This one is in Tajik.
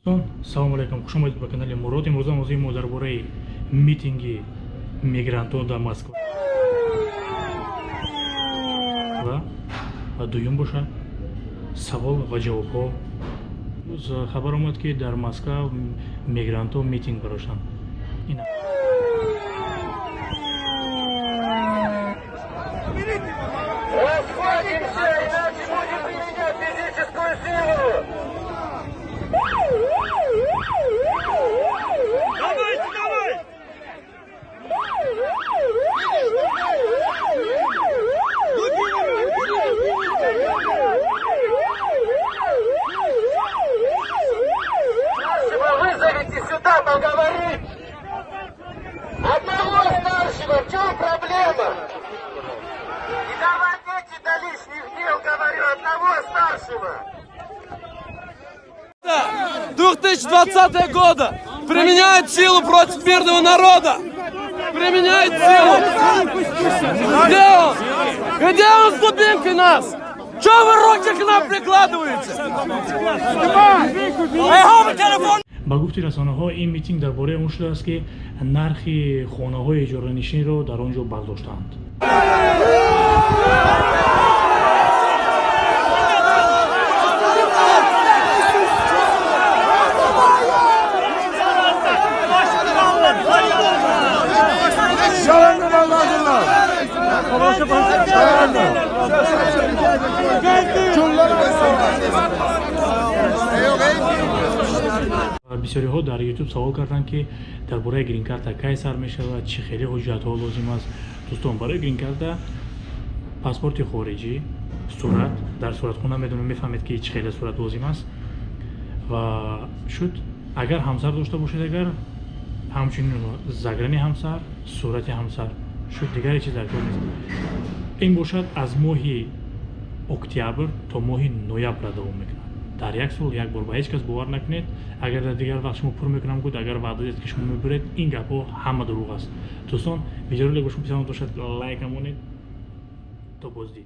Салому алейкум, хуш омадед ба канали Мурод. Имрӯза мавзӯи мо дар бораи митинги мигрантон дар Москва ва дуюм бошад савол ва ҷавобҳо. Хабар омад, ки дар Москва мигрантҳо митинг бароштанд. Ина. Расходимся, иначе будем применять физическую силу! Давайте, давай! Старшего вызовите сюда поговорить! Одного старшего, в чем проблема? Не доводите до лишних дел, говорю, одного старшего! 2020 года применяет силу против мирного народа! Применяет силу! Где он? Где он с дубинкой нас? Чего вы руки к нам прикладываете? Ба гуфти расонаҳо, ин митинг дар бораи он шудааст, ки нархи хонаҳои иҷоранишиниро дар он ҷо бардоштаанд. Yalandan anladırlar. Yalandan. Бисёриҳо дар Ютуб савол карданд, ки дар бораи гринкарта кай сар мешавад, чӣ хеле ҳуҷҷатҳо лозим аст. Дӯстон, барои гринкарта паспорти хориҷӣ, сурат дар суратхона, медонем, мефаҳмед, ки чӣ хеле сурат лозим аст ва шуд. Агар ҳамсар дошта бошед, агар ҳамчунин заграни ҳамсар, сурати ҳамсар шуд, дигаре чиз дар кор нест. Ин бошад, аз моҳи октябр то моҳи ноябр давом мекунад, дар як сол як бор. Ба ҳеҷ кас бовар накунед, агар дар дигар вақт шумо пур мекунам гуд, агар ваъда дед, ки шумо мебуред, ин гапҳо ҳама дурӯғ аст. Дӯстон, видеоролик ба шумо писанд бошад, лайк намонед. То боздид.